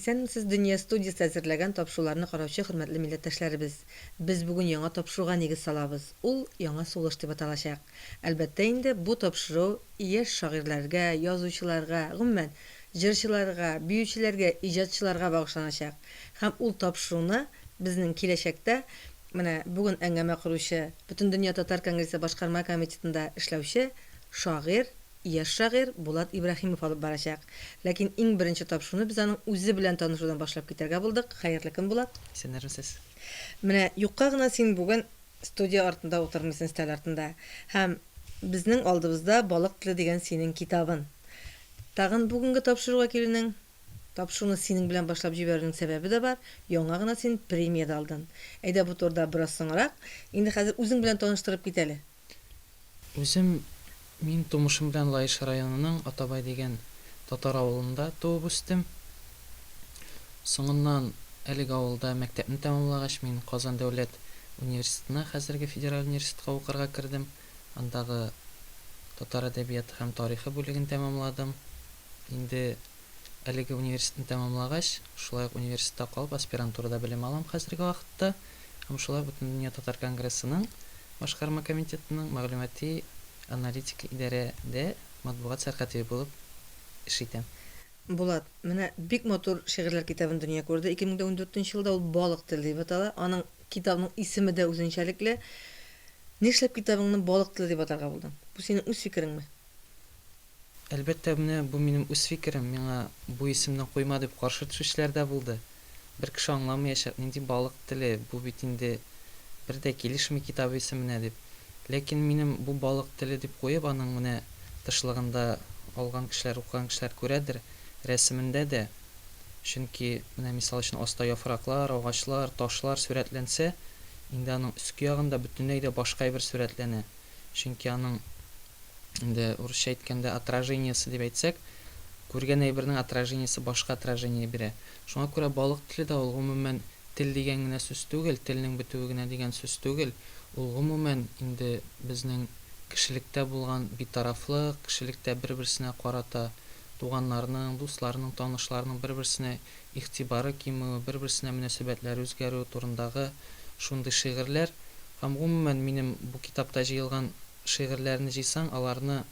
Исәнмесез, Дөнья студиясе әзерләгән тапшыруларны караучы хөрмәтле милләттәшләребез! Без бүген яңа тапшыруга нигез салабыз. Ул Яңа сулыш дип аталачак. Әлбәттә инде, бу тапшыру яшь шагыйрьләргә, язучыларга, гомумән, җырчыларга, биючеләргә, иҗатчыларга багышланачак. Һәм ул тапшыруны безнең киләчәктә менә бүген әңгәмә коручы, Бөтендөнья татар конгрессы башкарма комитетында эшләүче шагыйрь, Яшь шагыйрь Булат Ибраһимов алып барачак. Ләкин иң беренче тапшыруны без аның үзе белән танышудан башлап китәргә булдык. Хәерле көн, Булат! Исәннәрмесез! Менә юкка гына син бүген студия артында утырмыйсың, өстәл артында. Һәм безнең алдыбызда Балык теле дигән синең китабын. Тагын бүгенге тапшыруга килүнең, тапшыруны синең белән башлап җибәрүнең сәбәбе дә бар, яңа гына син премия дә алдың. Әйдә бу турыда бераз соңрак. Инде хәзер үзең белән таныштырып кит әле. Үзем мин тумышым белән Лаеш районының Атабай дигән татар авылында туып үстем. Соңыннан әлеге авылда мәктәпне тәмамлагач, мин Казан дәүләт университетына, хәзерге федераль университетка укырга кердем. Андагы татар әдәбияты һәм тарихы бүлеген тәмамладым. Инде әлеге университетны тәмамлагач, шулай ук университетта калып, аспирантурада белем алам хәзерге вакытта. Һәм шулай ук Бөтендөнья татар конгрессының Башкарма комитетының мәгълүмати аналитик идарәдә матбугат сәркатибе булып эш итәм. Булат, менә бик матур шигырьләр китабын дөнья күрде. 2014 нче елда ул Балык теле дип атала. Аның китабының исеме дә үзенчәлекле. Нишләп китабыңны Балык теле дип атарга булдың? Бу синең үз фикереңме? Әлбәттә, менә бу минем үз фикерем, миңа бу исемне куйма дип каршы төшүчеләр дә булды. Бер кеше аңламыячак, нинди балык теле, бу бит инде бер дә килешми китап исеменә дип. Ләкин минем бу балык теле дип куеп, аның менә тышлыгында алган кешеләр, укыган кешеләр күрәдер, рәсемендә дә, чөнки менә мисал өчен аста яфраклар, агачлар, ташлар сурәтләнсә, инде аның өске ягында бөтенләй дә башка әйбер сурәтләнә. Чөнки аның инде урысча әйткәндә отражениесе дип әйтсәк, күргән әйбернең отражениесе башка отражение бирә. Шуңа күрә балык теле дә ул гомумән тел дигән генә сүз түгел, телнең бетүе генә дигән сүз түгел, ул гомумән инде безнең кешелектә булган битарафлык, кешелектә бер-берсенә карата туганнарның, дусларның, танышларның бер-берсенә игътибары кимүе, бер-берсенә мөнәсәбәтләре үзгәрүе турындагы шундый шигырьләр. Һәм гомумән минем бу китапта җыелган Шигырьләрне җыйсаң, аларны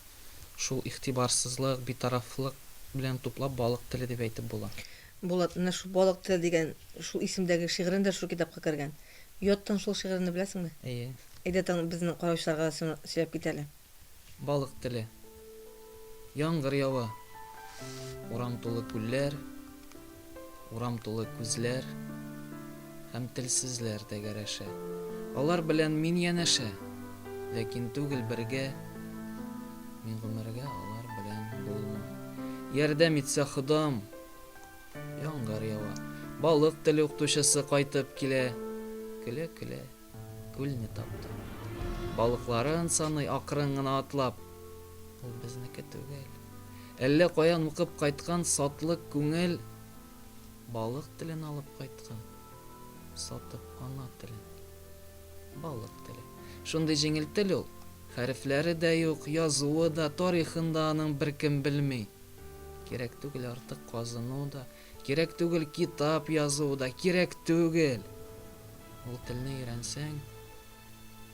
шул игътибарсызлык, битарафлык белән туплап балык теле дип әйтеп була. Булат, менә шул Балык теле дигән шул исемдәге шигырен дә шул китапка кергән. Яттан шул шигыреңне беләсеңме? Әйе. Әйдә тагын безнең караучыларга да шуны сөйләп кит әле. Балык теле. Яңгыр ява. Урам тулы күлләр. Урам тулы күзләр Һәм телсезләр тәгәрәшә. Алар белән мин янәшә, Ләкин түгел бергә. Мин гомергә алар белән булмам. Ярдәм итсә Ходам! Яңгыр ява. Балык теле укытучысы кайтып килә. Көлә-көлә күлне тапты. Балыкларын саный акрын гына атлап. Ул безнеке түгел. Әллә каян укып кайткан сатлык күңел балык телен алып кайткан. Сатып ана телен. Балык теле. Шундый җиңел тел ул. Хәрефләре дә юк, язуы да, тарихын да аның беркем белми. Кирәк түгел артык казыну да, кирәк түгел китап язу да, кирәк түгел. Ул телне өйрәнсәң,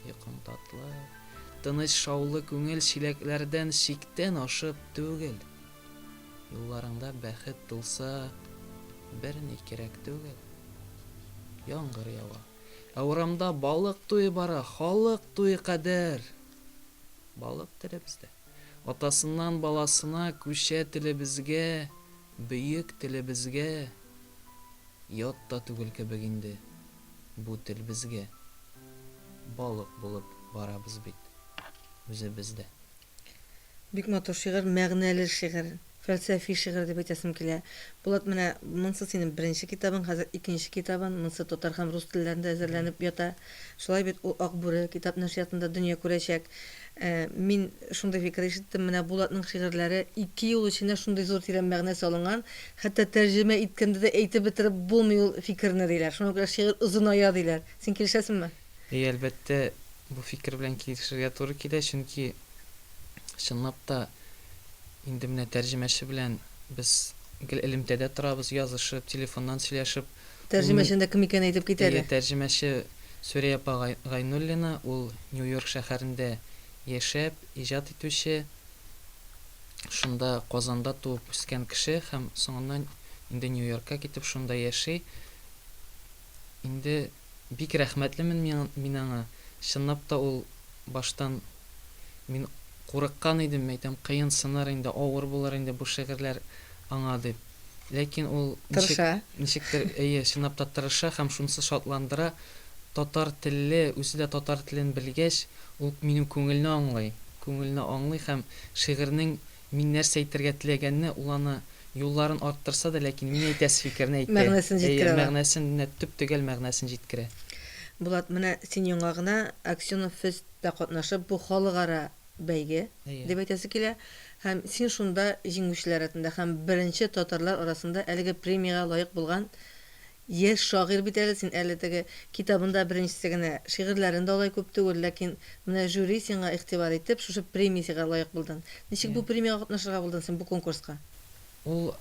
Йокың татлы, тыныч шаулы күңел чиләкләрдән чиктән ашып түгел. Юлларыңда бәхет тулса, берни кирәк түгел. Яңгыр ява. Ә урамда балык туе бара, халык туе кадәр. Балык теле бездә. Атасыннан баласына күчә телебезгә, бөек телебезгә. Ят та түгел кебек инде. Бу тел безгә. Балык булып барабыз бит үзебез дә. Бик матур шигырь, мәгънәле шигырь, фәлсәфи шигырь дип әйтәсем килә. Булат, менә монсы синең беренче китабың, хәзер икенче китабың, монсы татар һәм рус телләрендә әзерләнеп ята. Шулай бит, ул Ак бүре китап нәшриятында дөнья күрәчәк. Мин шундый фикер ишеттем, менә Булатның шигырьләре ике юл эченә шундый зур тирән мәгънә салынган, хәтта тәрҗемә иткәндә дә әйтеп бетереп булмый ул фикерне, диләр. Шуңа күрә шигырь озыная, диләр. Син килешәсеңме? Әйе, әлбәттә, бу фикер белән килешергә туры килә, чөнки чынлап та инде менә тәрҗемәче белән без гел элемтәдә торабыз, язышып, телефоннан сөйләшеп. Тәрҗемәченең дә кем икәнен әйтеп кит әле. Әйе, тәрҗемәче Сүрия апа Гайнуллина, ул Нью-Йорк шәһәрендә яшәп, иҗат итүче, шунда Казанда туып үскән кеше һәм соңыннан инде Нью-Йоркка китеп шунда яши. Инде бик рәхмәтлемен мин аңа. Чынлап та ул баштан мин курыккан идем, әйтәм, кыенсыныр инде, авыр булыр инде бу шигырьләр аңа дип. Ләкин ул ничек, Тырыша. ничектер, әйе, чынлап та тырыша һәм шунысы шатландыра, татар телле, үзе дә татар телен белгәч, ул минем күңелне аңлый, күңелне аңлый һәм шигырьнең мин нәрсә әйтергә теләгәнне ул аны юлларын арттырса да, ләкин мин әйтәсе фикерне әйтә. Мәгънәсен Әйе, җиткерә ала. мәгънәсен, менә төп-төгәл мәгънәсен җиткерә. Булат, менә син яңа гына Аксенов фест та катнашып, бу халыкара бәйге, Әйе. дип әйтәсе килә. Һәм син шунда җиңүчеләр рәтендә һәм беренче татарлар арасында әлеге премиягә лаек булган яшь шагыйрь бит әле син, әле теге китабың да беренчесе генә, шигырьләрең дә алай күп түгел, ләкин менә жюри сиңа игътибар итеп, шушы премиясегә лаек булдың. Ничек бу Әйе. премиягә катнашырга булдың син, бу конкурска? Ул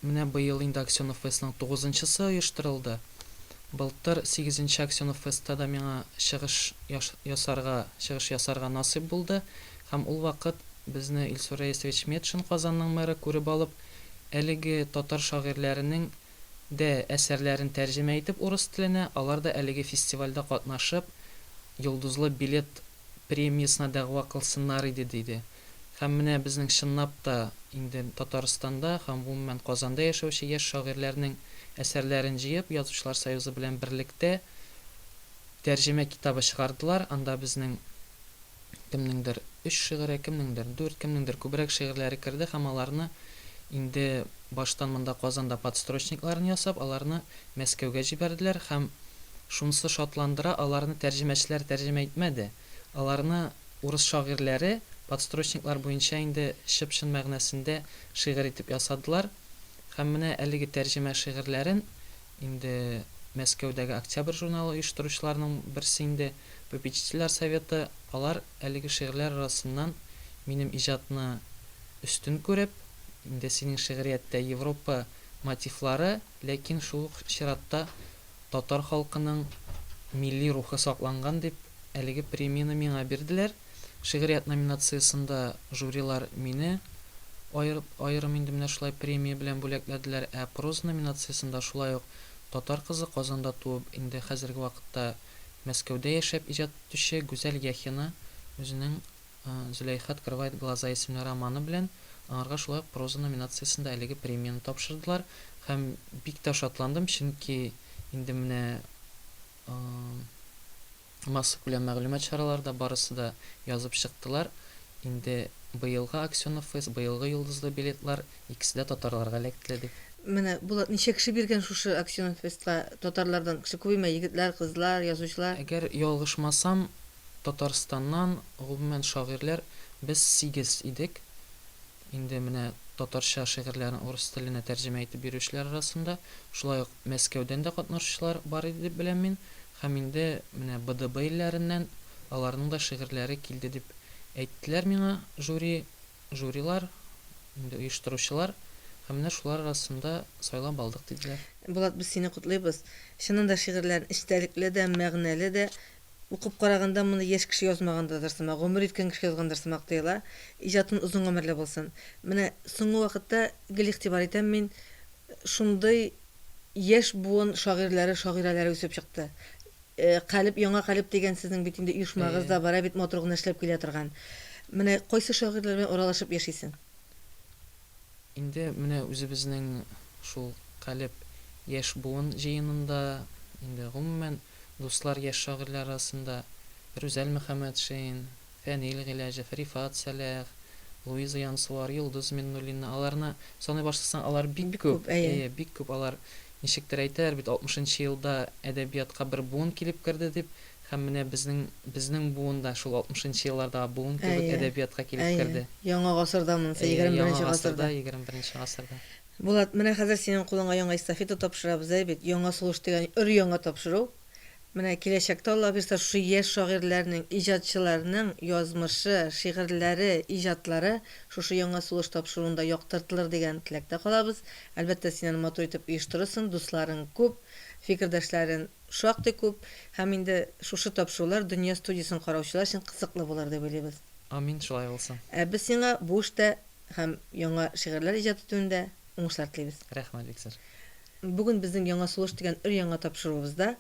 менә быел инде Аксенов фестның тугызынчысы оештырылды. Былтыр сигезенче Аксенов фестта да миңа чыгыш ясарга, чыгыш ясарга насыйп булды. Һәм ул вакыт безне Илсур Рәисович Метшин, Казанның мэры, күреп алып, әлеге татар шагыйрьләренең дә әсәрләрен тәрҗемә итеп урыс теленә, алар да әлеге фестивальдә катнашып, Йолдызлы билет премиясенә дәгъва кылсыннар иде, диде. Һәм менә безнең чынлап та инде Татарстанда һәм гомумән Казанда яшәүче яшь шагыйрьләрнең әсәрләрен җыеп, Язучылар союзы белән берлектә тәрҗемә китабы чыгардылар. Анда безнең кемнеңдер өч шигыре, кемнеңдер дүрт, кемнеңдер күбрәк шигырьләре керде һәм аларны инде баштан монда Казанда подстрочникларын ясап, аларны Мәскәүгә җибәрделәр һәм шунысы шатландыра, аларны тәрҗемәчеләр тәрҗемә итмәде. Аларны Урыс шагыйрьләре подстрочниклар буенча инде чып-чын мәгънәсендә шигырь итеп ясадылар. Һәм менә әлеге тәрҗемә шигырьләрен инде Мәскәүдәге Октябрь журналы оештыручыларның берсе инде, Попечительләр советы, алар әлеге шигырьләр арасыннан минем иҗатны өстен күреп, инде синең шигърияттә Европа мотивлары, ләкин шул ук чиратта татар халкының милли рухы сакланган дип, әлеге премияне миңа бирделәр. Шигърият номинациясендә жюрилар мине аерып, аерым инде менә шулай премия белән бүләкләделәр. Ә проза номинациясендә шулай ук татар кызы, Казанда туып, инде хәзерге вакытта Мәскәүдә яшәп иҗат итүче Гүзәл Яхина үзенең Зөләйха открывает глаза исемле романы белән аңарга шулай ук проза номинациясендә әлеге премияне тапшырдылар. Һәм бик тә шатландым, чөнки инде менә массакүләм мәгълүмат чаралары да барысы да язып чыктылар. Инде быелгы Аксенов фест, быелгы Йолдызлы билетлар икесе дә татарларга эләкте дип. Менә, Булат, ничә кеше биргән шушы Аксенов фестка татарлардан? Кеше күбеме, егетләр, кызлар, язучылар? Әгәр ялгышмасам, Татарстаннан, гомумән, шагыйрьләр без сигез идек. Инде менә татарча шигырьләрен урыс теленә тәрҗемә итеп бирүчеләр арасында, шулай ук Мәскәүдән дә катнашучылар бар иде дип беләм мин. Һәм инде менә БДБ илләреннән аларның да шигырьләре килде дип әйттеләр миңа жюри, жюрилар, инде оештыручылар. Һәм менә шулар арасында сайлап алдык, диделәр. Булат, без сине котлыйбыз. Чыннан да шигырьләрең эчтәлекле дә, мәгънәле дә. Укып караганда моны яшь кеше язмагандадыр сымак, гомер иткән кеше язгандыр сымак тоела. Иҗатын озын гомерле булсын. Менә соңгы вакытта гел игътибар итәм мин, шундый яшь буын шагыйрьләре, шагыйрәләре үсеп чыкты. Калеб, Яңа калеб дигән сезнең бит инде оешмагыз да бар, ә бит матур гына эшләп килә торган. Менә кайсы шагыйрьләр белән аралашып яшисең? Инде менә үзебезнең шул Калеб яшь буын җыенында, инде гомумән, Дуслар яшь шагыйрьләр арасында Рүзәл Мөхәммәтшин, Фәнил Гыйләҗев, Рифат Сәләх, Луиза Янсуар, Йолдыз Миннуллина, аларны саный башласаң, алар бик күп. Әйе. Әйе, бик күп алар. Ничектер әйтәләр бит, алтмышынчы елда әдәбиятка бер буын килеп керде дип, һәм менә безнең безнең буын да шул алтмышынчы еллардагы буын кебек әдәбиятка килеп керде. Яңа гасырда монысы, Әйе, егерме яңа беренче гасырда, гасырда. 21 гасырда. Булат, менә хәзер синең кулыңа яңа эстафета тапшырабыз, әй бит, Яңа сулыш дигән өр-яңа тапшыру. Менә киләчәктә, Алла бирса, шушы яшь шагыйрьләрнең, иҗатчыларның язмышы, шигырьләре, иҗатлары шушы Яңа сулыш тапшыруында яктыртылыр дигән теләктә калабыз. Әлбәттә, син аны матур итеп оештырырсың, дусларың күп, фикердәшләрен шактый күп һәм инде шушы тапшырулар Дөнья студиясен караучылар өчен кызыклы булыр дип уйлыйбыз. Амин, шулай булсын. Ә без сиңа бу эштә һәм яңа шигырьләр иҗат итүендә уңышлар телибез. Рәхмәт бик зур. Бүген безнең Яңа сулыш дигән өр-яңа тапшыруыбызда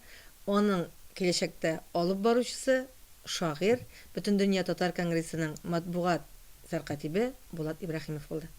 аның киләчәктә алып баручысы, шагыйрь, Бөтендөнья татар конгрессының матбугат сәркатибе Булат Ибраһимов булды.